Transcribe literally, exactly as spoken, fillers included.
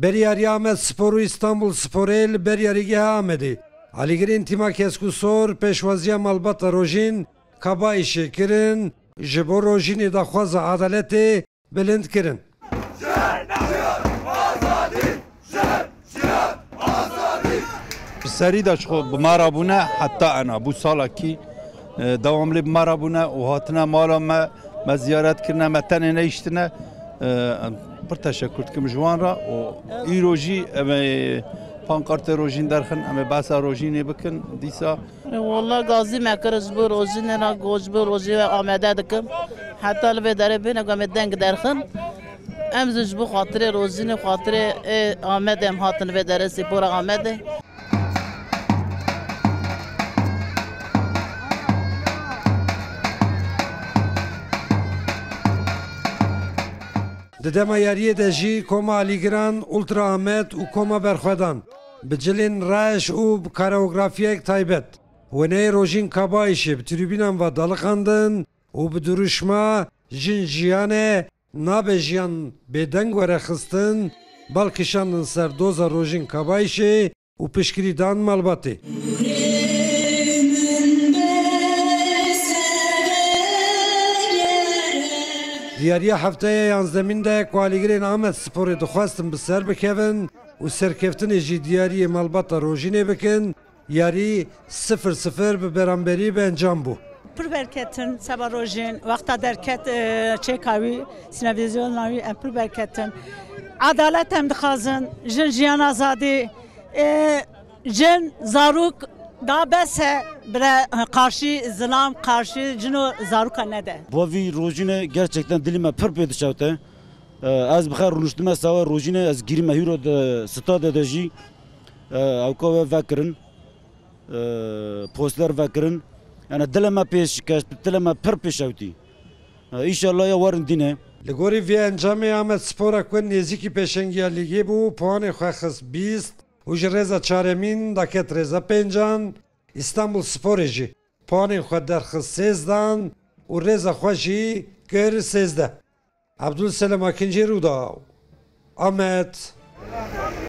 Berî yariya Amed Spor û Îstanbul Sporê li ber yarîgeha Amedê alîgirên tîma kesk û sor pêşwaziya malbata Rojîn Kabaîşê kirin, ji bo Rojînê daxwaza edaletê bilind kirin. Bi serî de ji xwe bi me re bûne heta ena. Bû salekî, e, dewamlî bi me re bûne û hatine mala me, me ziyaret kirine, me tenê nehiştine. E, em pir teşekur dikim ji wan re û îro jî em ê pankartê Rojîn derxin, em ê behsa Rojînê bikin dîsa. Walla gazî me kir ji bo Rojînê re, got ji bo Rojînê Amede dikim. Heta li vê derê bêne ku em ê deng derxin. Em zî ji bo xatirê Rojînê, xatirê ê Amedê em hatin vê derê, sîpora Amedê. Di dema yariyê de jî koma alîgiran Ultra Amed û koma berxwedan bi cilên reş û bi koreografiyek taybet wêneyê Rojîn Kabaîşê bi tribûnan ve daliqandin û bi dirûşma Jin jiyan e, nabe jiyan bêdeng were xistin, bal kişandin ser doza Rojîn Kabaîşê û piştgirî dan malbatê. Di yariya hefteya yanzdemîn de ku alîgirên Amed Sporê dixwestin bi ser bikevin û serkeftinê jî diyariyê malbata Rojînê bikin, yarî sifir sifir bi beramberî bi encam bû. Pir berketin seba Rojîn, wexta derket, e, çêka wî, sînevîzyona wî, em pir berketin. Edalet em dixwazin, jin jiyan azadî, e, jin zarok da bes e, bire qarşî zilam, qarşî jin û zaroka nede. Bo vî Rojînê gerçekten dilî me pir pê dişewte. E, ez bi xwe rûniştime sawa Rojînê, ez girîme hîro di stadê de jî, e, ewka we vekirin. e, poster vekirin. Yani dilê me pê şikest, dilê me pir pê şewtî. E, Îşallah ya werin dîne. Li gorî vê encamê Amed Spora ku nêzîkî pêşengiya lîgê bû, puanê xwe xist bîst û ji rêza çaremîn daket rêza pêncan, Îstanbul Sporê jî puanên xwe derxist sêzdan û rêza xwe jî kir sêzdeh. Abdulselam Akincî, Rûdaw, Amed.